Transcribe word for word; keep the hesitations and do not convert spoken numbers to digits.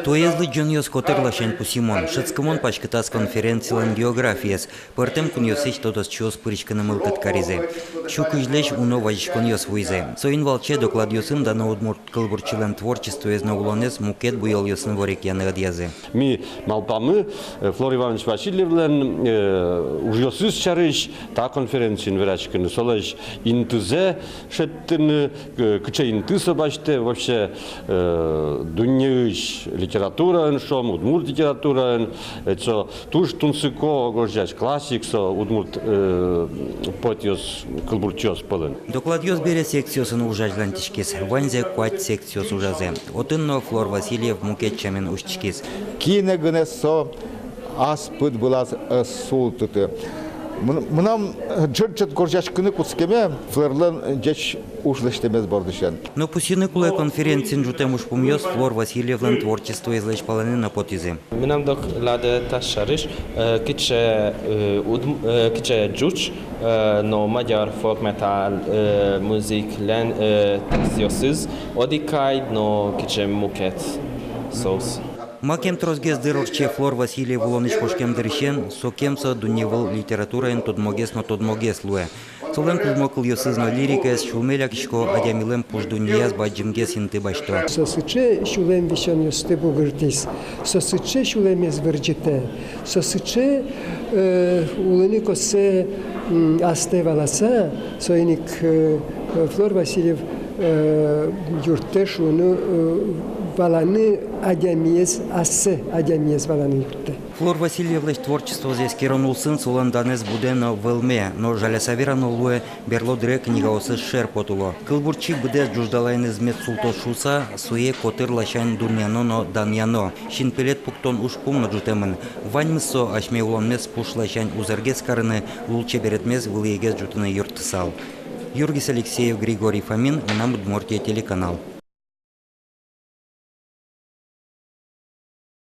Туэез лыдӟонъёс котыр ласянь пусйымон, шӧдскымон паськытаз конференцилэн географиез. Пӧртэм кунъёсысь тодосчиос пыриськыны мылкыд каризы. Сю кызьлэсь уно вазиськонъёс вуизы. Соин валче докладъёсын дано удмурт кылбурчилэн творчествоез но улонэз мукет буёлъёсын ворекъяны ӧдъязы. Ми малпамы, э, Флор Иванович Васильевлэн, э, ужъёсыз сярысь та конференциын вераськыны, солэсь интызэ шедьтыны, э, кыӵе инты со басьтэ вообще, э, дуннеысь литератураын, шуом, удмурт литератураын, э, со туж тунсыко гожъясь классик со удмурт, э, поэтъёс, кылбурчиос пӧлын. Докладъёс бере секциосын уж азьланьтӥськиз. Ваньзэ куать секциос ужазы. Отын но Флор Васильев мукет сямен усьтӥськиз. Кинэ гинэ со ас пыд вылаз ӧз султыты. Мын-, мынам ӝыт-ӝыт гожъяськыны кутскеме Флорлэн ӟеч уж лэсьтэмез бордысен. Но пусйыны кулэ, конференциын ӝутэм ужпумъёс Флор Васильевлэн творчествоезлэсь палэнэ но потӥзы. Мынам докладэ та сярысь, э, кыӵе, э, удм-, э, кыӵе ӟуч, э, но мадьяр фолк-метал, э, музыклэн, э, текстъёсыз одӥг кадь, но кыӵе мукет соос. Макем тросгес дыр ортче Флор Васильев улонысь кошкем дырысен, сокем со дунневыл литератураын тодмогес но тодмогес луэ. Солэн кужмо кылъёсыз но лирикаез сюлме лякисько, адямилэн пуш дуннеяз бадӟымгес инты басьто. Со сыӵе сюлэм висёнъёсты бугыртӥз, со сыӵе сюлэмез вырӟытэ, со сыӵе, э, улыны коссэ, м, астэ валаса, соин ик, э, Флор Васильев, э, юрттэ шуыны, э, валаны адямиез, ассэ адямиез валаны юрттэ. Флор Васильевлэсь творчествоез эскерон улсын солэн данэз будэ но вӧлме, но жаляса верано луэ, берло дыре книгаосыз шер потыло. Кылбурчи быдэс ӝуждалаеныз мед султоз шуыса, сое котыр ласянь дунъяно но данъяно. Синпелет пуктон ужпум но ӝутэмын. Ваньмыз со асьме улонмес пуш ласянь узыргес карыны, лулчеберетмес вылӥегес ӝутыны юрттысал. Юргис Алексеев, Григорий Фомин, «Мынам Удмуртие» телеканал.